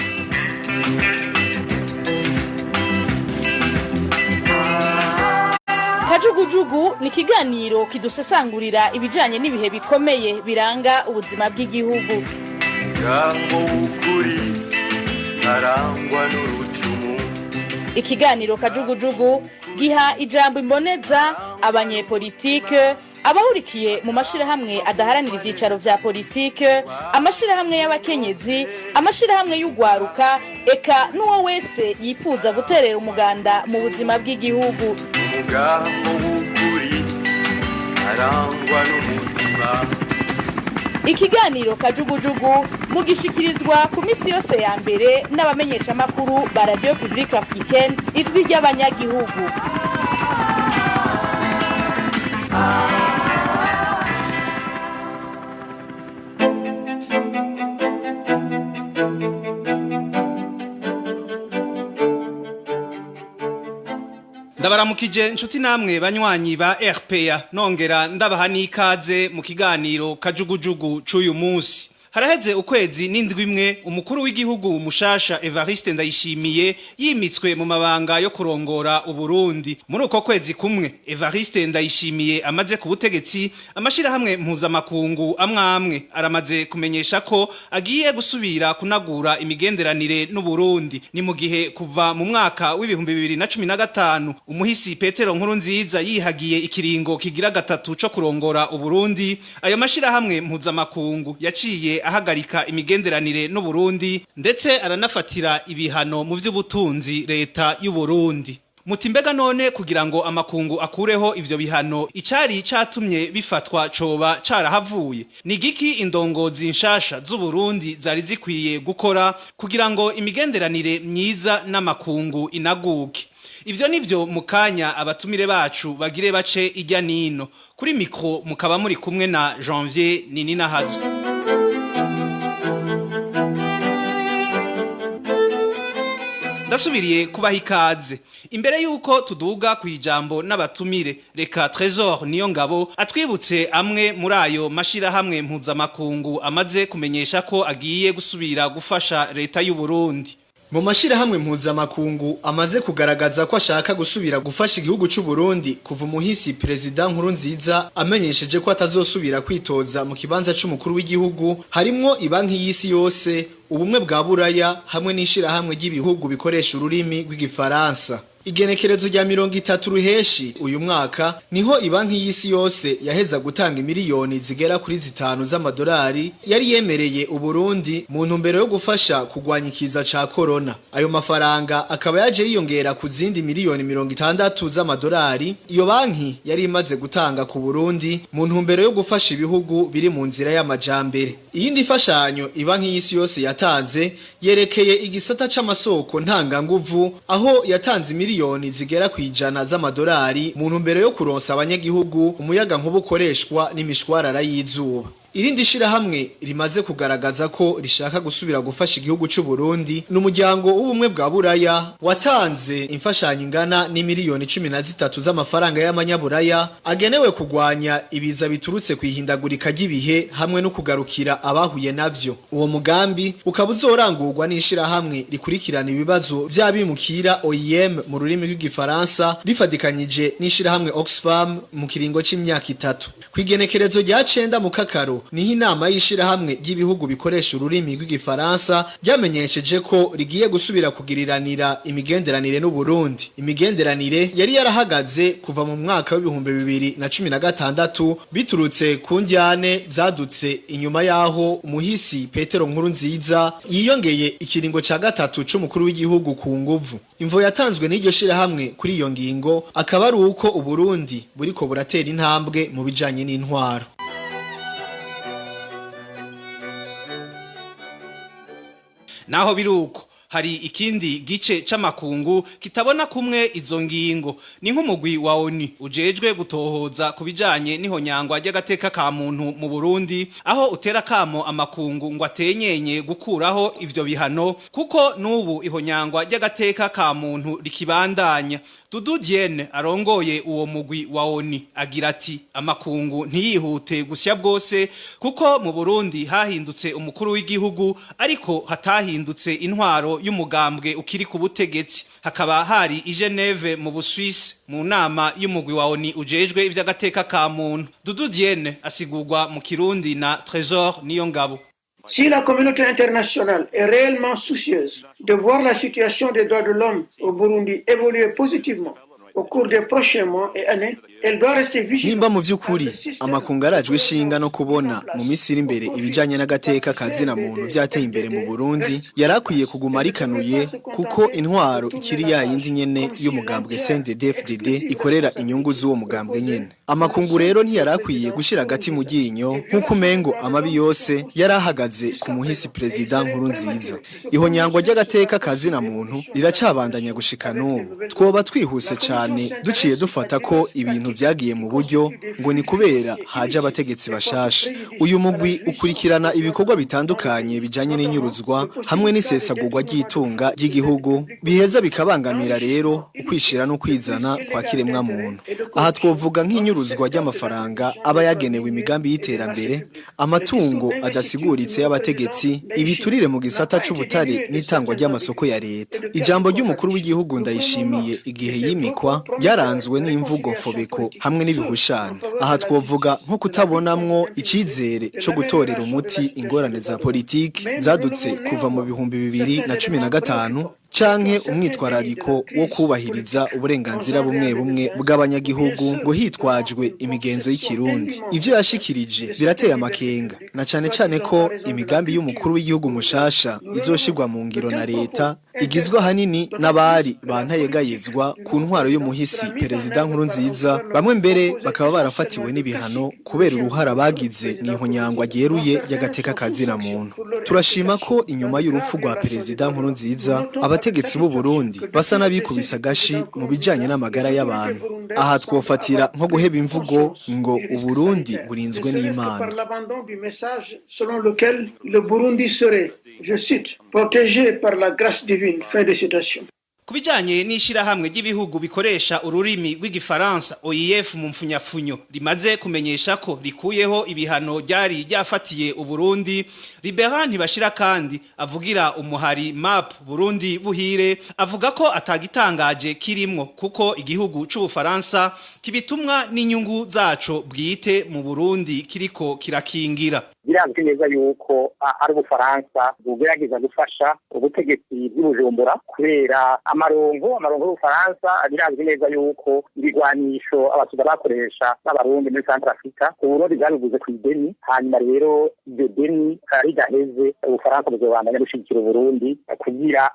Kajugujugu ni ikiganiro kidusesangurira ibijanye n'ibihe bikomeye biranga ubuzima bw'igihugu. Ngango ukuri ntarangwa n'urucumu. Ikiganiro kajugujugu giha ijambo imboneza, abanyepolitike, abahurikiye mu mashirahamwe adaharanira ivyicaro vya politike, amashirahamwe y'abakenyezi, amashirahamwe y'ugwaruka, eka n'uwo wese yifuza guterera umuganda mu buzima bw'igihugu. Umugambo w'ukuri arangwa n'umutima. Ikiganiro kajugujugu mugishikirizwa ku misi yose ya mbere n'abamenyeshamakuru ba Radio Publique Africaine, ijwi ry'abanyagihugu. Ndabaramukije nshuti namwe banywanyi ba RPA, nongera ndabaha n'ikaze mu kiganiro kajugujugu c'uyu munsi. Haraheze ukwezi n'indwi imwe umukuru w'igihugu mushasha Evariste Ndayishimiye yimitswe mu mabanga yo kurongora Uburundi. Muri uko kwezi kumwe Evariste Ndayishimiye amaze ku butegetsi, amashirahamwe mpuzamakungu amwamwe aramaze kumenyesha ko agiye gusubira kunagura imigenderanire n'u Burundi. Ni mu gihe kuva mu mwaka w'2015 umuhisi Petero Nkurunziza yihagiye ikiringo kigira gatatu co kurongora Uburundi, ayo mashirahamwe mpuzamakungu yaciye ahagarika imigenderanire n'u Burundi, ndetse aranafatira ibihano mu vy'ubutunzi leta y'u Burundi. Muti mbega none kugira ngo amakungu akureho ivyo bihano, icari catumye bifatwa coba carahavuye? Ni giki indongozi nshasha z'u Burundi zari zikwiye gukora kugira ngo imigenderanire myiza n'amakungu inaguke? Ivyo nivyo mukanya abatumire bacu bagire bace ijya nino. Kuri mikro mukaba muri kumwe na Janvier Nininahazwe. Ndasubiriye kubaha ikaze. Imbere yuko tuduga ku ijambo n'abatumire, reka Trésor niyo ngabo atwibutse amwe muri ayo mashirahamwe mpuzamakungu amaze kumenyesha ko agiye gusubira gufasha leta y'u Burundi. Mu mashirahamwe mpuzamakungu amaze kugaragaza ko ashaka gusubira gufasha igihugu c'u Burundi kuva umuhisi Perezida Nkurunziza amenyesheje ko atazosubira kwitoza mu kibanza c'umukuru w'igihugu, harimwo ibanki y'isi yose, ubumwe bwa Buraya hamwe n'ishirahamwe ry'ibihugu bikoresha ururimi rw'igifaransa. Igenekerezo rya 30 ruheshi uyu mwaka niho ibanki y'isi yose yaheza gutanga imiliyoni zigera kuri 5 z'amadolari yari yemereye Uburundi mu ntumbero yo gufasha kugwanya ikiza ca corona. Ayo mafaranga akaba yaje yiyongera ku zindi miliyoni 60 z'amadolari iyo banki yari imaze gutanga ku Burundi mu ntumbero yo gufasha ibihugu biri mu nzira y'amajambere. Iyindi fashanyo ibanki y'isi yose yatanze yerekeye igisata c'amasoko ntanganguvu, aho yatanze miliyoni zigera ku 100 z'amadolari mu ntumbero yo kuronsa abanyagihugu umuyaga nkuba ukoreshwa n'imishwarara y'izuba. Irindi shirahamwe rimaze kugaragaza ko rishaka gusubira gufasha igihugu c'u Burundi n'umuryango w'ubumwe bwa Buraya watanze imfashanyo ingana n'imiliyoni 13 z'amafaranga y'amanyaburaya agenewe kugwanya ibiza biturutse kwihindagurika ry'ibihe hamwe no kugarukira abahuye navyo. Uwo mugambi ukaba uzorangurwa n'ishirahamwe rikurikirana ibibazo by'abimukira OIM mu rurimi rw'igifaransa rifadikanyije n'ishirahamwe Oxfam mu kiringo c'imyaka 3. Kwigenekerezo rya 9 mu kakaro niho inama y'ishirahamwe ry'ibihugu bikoresha ururimi rw'igifaransa ryamenyesheje ko rigiye gusubira kugiriranira imigenderanire n'u Burundi. Imigenderanire yari yarahagaze kuva mu mwaka w'ibihumbi 2016 biturutse ku njyane zadutse inyuma yaho umuhisi Petero Nkurunziza yiyongeye ikiringo ca 3 c'umukuru w'igihugu ku nguvu. Imvo yatanzwe n'iryo shirahamwe kuri iyo ngingo akaba ari uko Uburundi buriko buratera intambwe mu bijanye n'intwaro. Naho biruko hari ikindi gice c'amakungu kitabona kumwe izo ngingo. Ni nk'umugwi wa ONU ujejwe gutohoza kubijanye n'ihonyangwa ry'agateka ka muntu mu Burundi, aho utera kamo amakungu ngo atenyenye gukuraho ivyo bihano kuko nubu ihonyangwa ry'agateka ka muntu rikibandanya. Dudu Diene arongoye uwo mugwi wa ONU agira ati amakungu ntiyihute gusya bwose kuko mu Burundi hahindutse umukuru w'igihugu ariko hatahindutse intwaro y'umugambwe ukiri ku butegetsi. Hakaba hari i Geneve mu Busuwisi mu nama y'umugwi wa ONU ujejwe ivy'agateka ka muntu. Dudu Diene asigurwa mu Kirundi na Trésor Niyongabo. Si la communauté internationale est réellement soucieuse de voir la situation des droits de l'homme au Burundi évoluer positivement au cours des prochains mois et années, elle doit rester vigilante. Nimba mu vy'ukuri amakungu arajwe ishinga no kubona mu minsi iri imbere ibijanye n'agateka kazina muntu vyateye imbere mu Burundi, yarakwiye kuguma arikanuye kuko intwaro ikiri ya yindi nyene y'umugambwe CNDD-FDD ikorera inyungu z'uwo mugambwe nyene. Amakungu rero ntiyarakwiye gushira agati mu ryinyo nk'uko umengo amabi yose yarahagaze ku muhisi President Nkurunziza. Ihonyangwa ry'agateka kazina muntu riracabandanya gushika n'ubu. Twoba twihuse cane duciye dufata ko ibintu vyagiye mu buryo ngo ni kubera haje abategetsi bashasha. Uyu mugwi ukurikirana ibikorwa bitandukanye bijanye n'inyuruzwa hamwe n'isesagurwa ry'itunga ry'igihugu biheza bikabangamira rero ukwishira no kwizana kwa kiremwa muntu. Aha twovuga nk'inyuruzwa ry'amafaranga aba yagenewe imigambi y'iterambere, amatungo adasiguritse y'abategetsi, ibiturire mu gisata c'ubutare n'itangwa ry'amasoko ya leta. Ijambo ry'umukuru w'igihugu Ndayishimiye igihe yimikwa ryaranzwe n'imvugo mfobeko hamwe n'ibihushane. Aha twovuga nko kutabonamwo icizere co gutorera umuti ingorane za politiki zadutse kuva mu 2015 canke umwitwarariko wo kubahiriza uburenganzira bumwe bumwe bw'abanyagihugu ngo hitwajwe imigenzo y'ikirundi. Ivyo yashikirije birateye amakenga na cane cane ko imigambi y'umukuru w'igihugu mushasha izoshirwa mu ngiro na leta igizwe ahanini n'abari bantayegayezwa ku ntwaro y'umuhisi Perezida Nkurunziza, bamwe mbere bakaba barafatiwe n'ibihano kubera uruhara bagize mw'ihonyangwa ryeruye y'agateka kazina muntu. Turashima ko inyuma y'urupfu rwa Perezida Nkurunziza abategetsi b'u Burundi basa n'abikubisa gashi mu bijanye n'amagara y'abantu. Aha twofatira nko guheba imvugo ngo Uburundi burinzwe n'Imana. Selon lequel le Burundi serait, je cite, protégé par la grâce divine. Fin de citation. Kubijanye n'ishirahamwe ry'ibihugu bikoresha ururimi rw'igifaransa OIF mu mfunyafunyo rimaze kumenyesha ko rikuyeho ibihano ryari ryafatiye Uburundi, Liberan Ntibashira kandi avugira umuhari MAP Burundi Buhire avuga ko atagitangaje kirimwo kuko igihugu c'Ubufaransa kibitumwa n'inyungu zaco bwite mu Burundi kiriko kirakingira. Birazwi neza yuko ari Ubufaransa bugerageza gufasha ubutegetsi bw'Ubujumbura kubera amarongo y'Ubufaransa. Birazwi neza yuko ibigwanisho abasoda bakoresha b'Abarundi muri Centrafrica, Uburundi bwabiguze ku ideni. Hanyuma rero iryo deni ridaheze, Ubufaransa buzobandanya bushigikira Uburundi kugira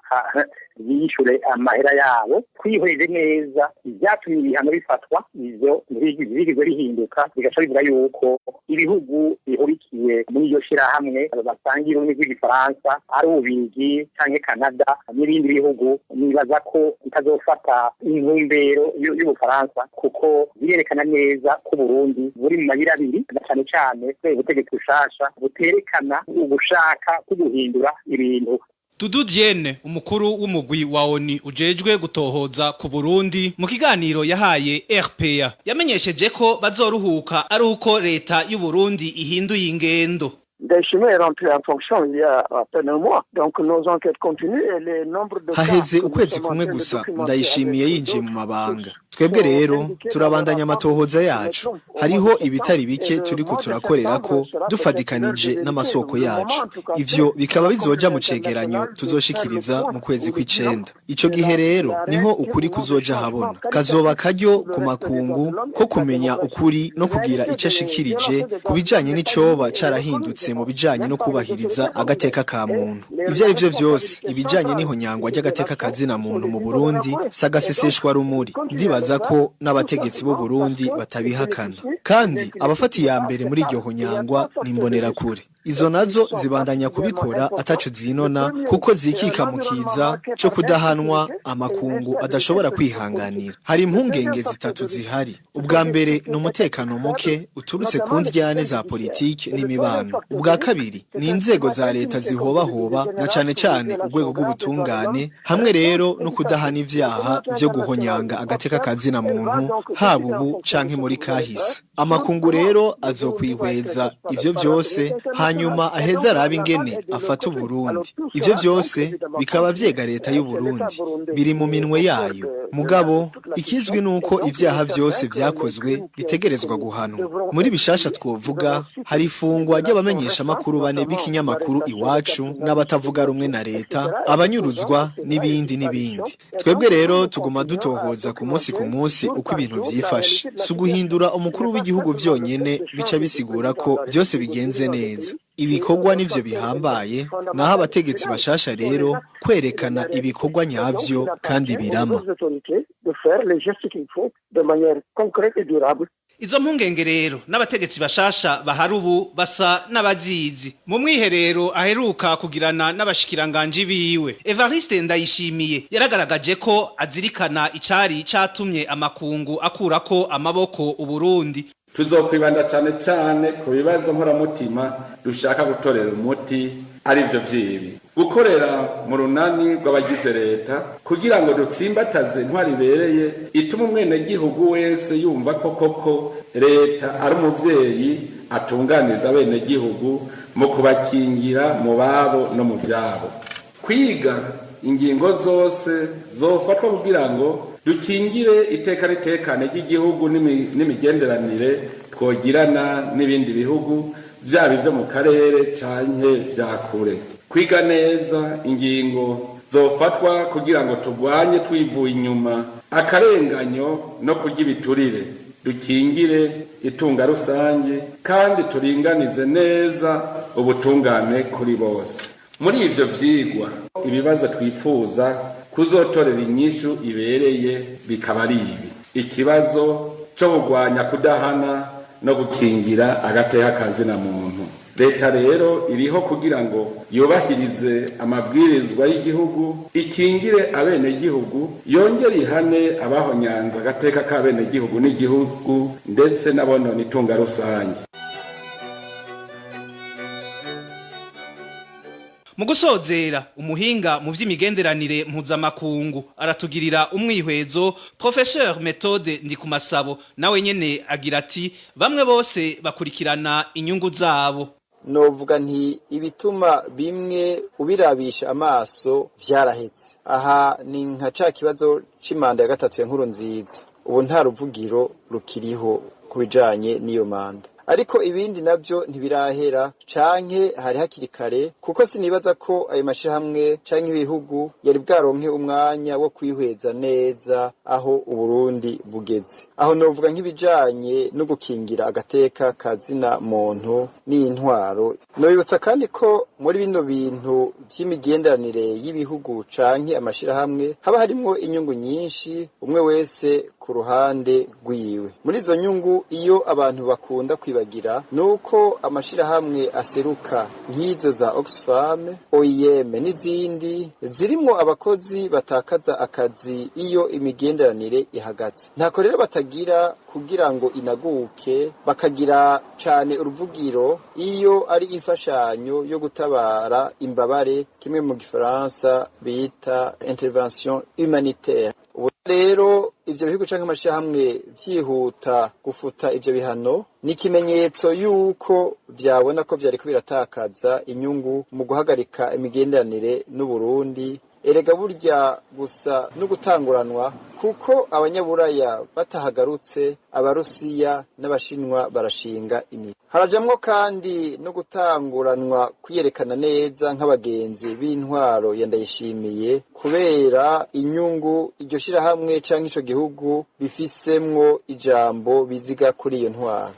biyishure amahera yabo. Twihweje neza ivyatumye ibihano bifatwa, ivyo ntibigeze bihinduka, bigaca bivuga yuko ibihugu bihurikiye muri iyo shirahamwe basangira ururimi rw'Igifaransa, ari Ububirigi canke Canada n'ibindi bihugu, nibaza ko bitazofata intumbero y'Ubufaransa, kuko birerekana neza ko Burundi buri mu mayira abiri, na cane cane kubera ubutegetsi bushasha buterekana ugushaka ko guhindura ibintu. Dudu Diene, umukuru w'umugwi wa ONU ujejwe gutohoza ku Burundi, mu kiganiro yahaye RPA yamenyesheje ko bazoruhuka ari uko leta y'u Burundi ihinduye ingendo. Ndayishimiye est rentré en fonction il y a à peine un mois. Donc nos enquêtes continuent et les nombres de Haheze ukwezi kumwe gusa Ndayishimiye yinjiye mu mabanga. Twebwe rero turabandanya amatohoza yacu. Hariho ibitari bike turiko turakorera ko dufadikanije n'amasoko yacu. Ivyo bikaba bizoja mu cegeranyo tuzoshikiriza mu kwezi kw'icenda. Ico gihe rero niho ukuri kuzoja habona. Kazoba karyo ku makungu ko kumenya ukuri no kugira ico ashikirije ku bijanye n'icoba carahindutse mu bijanye no kubahiriza agateka ka muntu. Ivyo ari vyo vyose, ibijanye n'ihonyangwa ry'agateka ka zina muntu mu Burundi sagaseseshwa rumuri. Ndibaza ko n'abategetsi b'u Burundi batabihakana. Kandi abafata iya mbere muri iryo honyangwa ni imbonerakure. Izo nazo zibandanya kubikora ataco zinona, kuko zikika mu kiza co kudahanwa amakungu adashobora kwihanganira. Hari impungenge zitatu zihari. Ubwa mbere ni umutekano muke uturutse ku ndyane za politiki n'imibano. Ubwa kabiri ni inzego za leta zihobahoba, na cane cane urwego rw'ubutungane, hamwe rero no kudahana ivyaha vyo guhonyanga agateka ka zina muntu, haba ubu canke muri kahise. Amakungu rero azokwihweza ivyo vyose, hanyuma aheza arabe ingene afata Uburundi. Ivyo vyose bikaba vyega leta y'u Burundi, biri mu minwe yayo. Mugabo ikizwi nuko ivyaha vyose vyakozwe bitegerezwa guhanwa. Muri bishasha twovuga hari ifungwa ry'abamenyesha makuru bane b'ikinyamakuru Iwacu n'abatavuga rumwe na leta, abanyuruzwa n'ibindi n'ibindi. Twebwe rero tuguma dutohoza ku munsi ku munsi uko ibintu vyifashe. Si uguhindura umukuru w'igihugu vyonyene bica bisigura ko byose bigenze neza. Ibikorwa nivyo bihambaye, naho abategetsi bashasha rero kwerekana ibikorwa nyavyo kandi birama. Izo mpungenge rero n'abategetsi bashasha bahari ubu basa n'abazizi. Mu mwiherero aheruka kugirana n'abashikiranganji biwe, Evariste Ndayishimiye yaragaragaje ko azirikana icari catumye amakungu akurako amaboko Uburundi. Tuzokwibanda cane cane ku bibazo nkoramutima dushaka gutorera umuti, arivyo vyibi: gukorera mu runani rw'abagize leta kugira ngo dutsimbataze intwari ibereye ituma umwenegihugu wese yumva ko koko leta ari umuvyeyi atunganiriza abenegihugu mu kubakingira mu babo no mu vyabo, kwiga ingingo zose zofatwa kugira ngo dukingire iteka ritekane ry'igihugu n'imigenderanire twogirana n'ibindi bihugu, vyaba ivyo mu karere canke vya kure, kwiga neza ingingo zofatwa kugira ngo turwanye twivuye inyuma akarenganyo no kurya ibiturire, dukingire itunga rusange kandi turinganize neza ubutungane kuri bose. Muri ivyo vyigwa ibibazo twifuza kuzotorera inyishu ibereye bikaba ari ibi: ikibazo co kurwanya kudahana no gukingira agateka ka zina muntu. Leta rero iriho kugira ngo yubahirize amabwirizwa y'igihugu, ikingire abenegihugu, yongere ihane abahonyanze agateka k'abenegihugu n'igihugu ndetse n'abonona itunga rusange. Mu gusozera, umuhinga mu vy'imigenderanire mpuzamakungu aratugirira umwihwezo. Professeur Methode Ndikumasabo nawe nyene agira ati bamwe bose bakurikirana inyungu zabo. Novuga nti ibituma bimwe ubirabisha amaso vyarahetse. Aha ni nka ca kibazo c'imanda ya gatatu ya Nkurunziza. Ubu nta ruvugiro rukiriho ku bijanye n'iyo manda. Ariko ibindi navyo ntibirahera canke hari hakiri kare, kuko sinibaza ko ayo mashirahamwe canke ibihugu yari bwaronke umwanya wo kwihweza neza aho Uburundi bugeze. Aho novuga nk'ibijanye no gukingira agateka kazina muntu n'intwaro. Nobibutsa kandi ko muri bino bintu vy'imigenderanire y'ibihugu canke amashirahamwe haba harimwo inyungu nyinshi, umwe wese ku ruhande rwiwe. Muri izo nyungu, iyo abantu bakunda kwibagira nuko amashirahamwe aseruka nk'izo za Oxfam, OIM n'izindi zirimwo abakozi batakaza akazi iyo imigenderanire ihagaze. Ntako rero batagira kugira ngo inaguke, bakagira cane uruvugiro iyo ari imfashanyo yo gutabara imbabare, kimwe mu gifaransa bita intervention humanitaire. Ubu rero ivyo bihugu canke amashirahamwe vyihuta gufuta ivyo bihano ni ikimenyetso yuko vyabona ko vyariko biratakaza inyungu mu guhagarika imigenderanire n'Uburundi. Erega burya gusa no gutanguranwa, kuko abanyaburaya batahagarutse, Abarusiya n'Abashinwa barashinga imiti. Harajamwo kandi no gutanguranwa kwiyerekana neza nk'abagenzi b'intwaro ya Ndayishimiye, kubera inyungu iryo shirahamwe canke ico gihugu bifisemwo ijambo biziga kuri iyo ntwaro.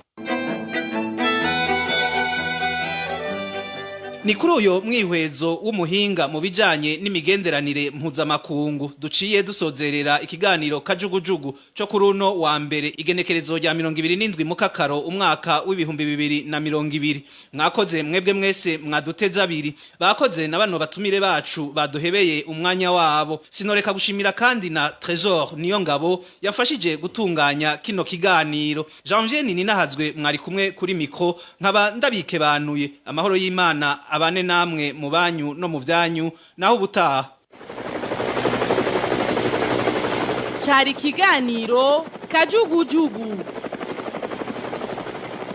Ni kuri uyo mwihwezo w'umuhinga mu bijanye n'imigenderanire mpuzamakungu duciye dusozerera ikiganiro Kajugujugu co kuri uno wa mbere, igenekerezo rya 27 Mukakaro umwaka w'2020. Mwakoze mwebwe mwese mwaduteze abiri, bakoze na bano batumire bacu baduhebeye umwanya wabo. Sinoreka gushimira kandi na Trésor niyo ngabo yafashije gutunganya kino kiganiro. Janvier Ninahazwe mwari kumwe kuri mikro, nkaba ndabikebanuye. Amahoro y'Imana abane namwe mu banyu no mu byanyu, naho ubutaha. Cari ikiganiro Kajugujugu.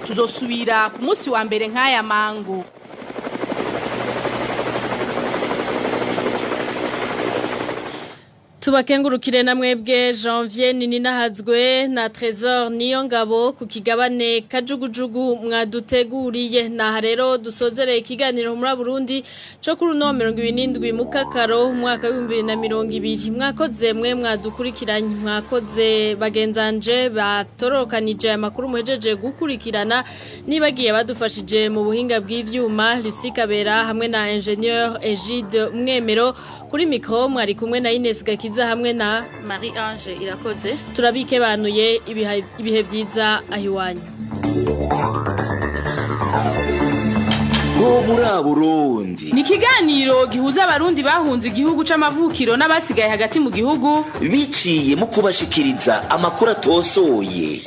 Tuzosubira ku munsi wa mbere nk'aya mango. Tubakengurukire na mwebwe Janvier Ninahazwe na Trésor Niyongabo ku kigabane Kajugujugu mwaduteguriye. Naha rero dusozereye ikiganiro muri Burundi co kuri no 27 Mukakaro umwaka wa 2020. Mwakoze mwe mwadukurikiranye, mwakoze bagenzanje batorokanije amakuru muhejeje gukurikirana, nibagiye badufashije mu buhinga bw'ivyuma Lucie Kabera hamwe na Ingénieur Egide Mwemero. Kuri micro mwari kumwe na Ines Gakiza hamwe na Marie Ange Irakoze. Turabike banuye ibihe vyiza ahiwanyu. Ho muri Burundi ni ikiganiro gihuza abarundi bahunze igihugu c'amavukiro n'abasigaye hagati mu gihugu, biciye mu kubashikiriza amakuru atosoye.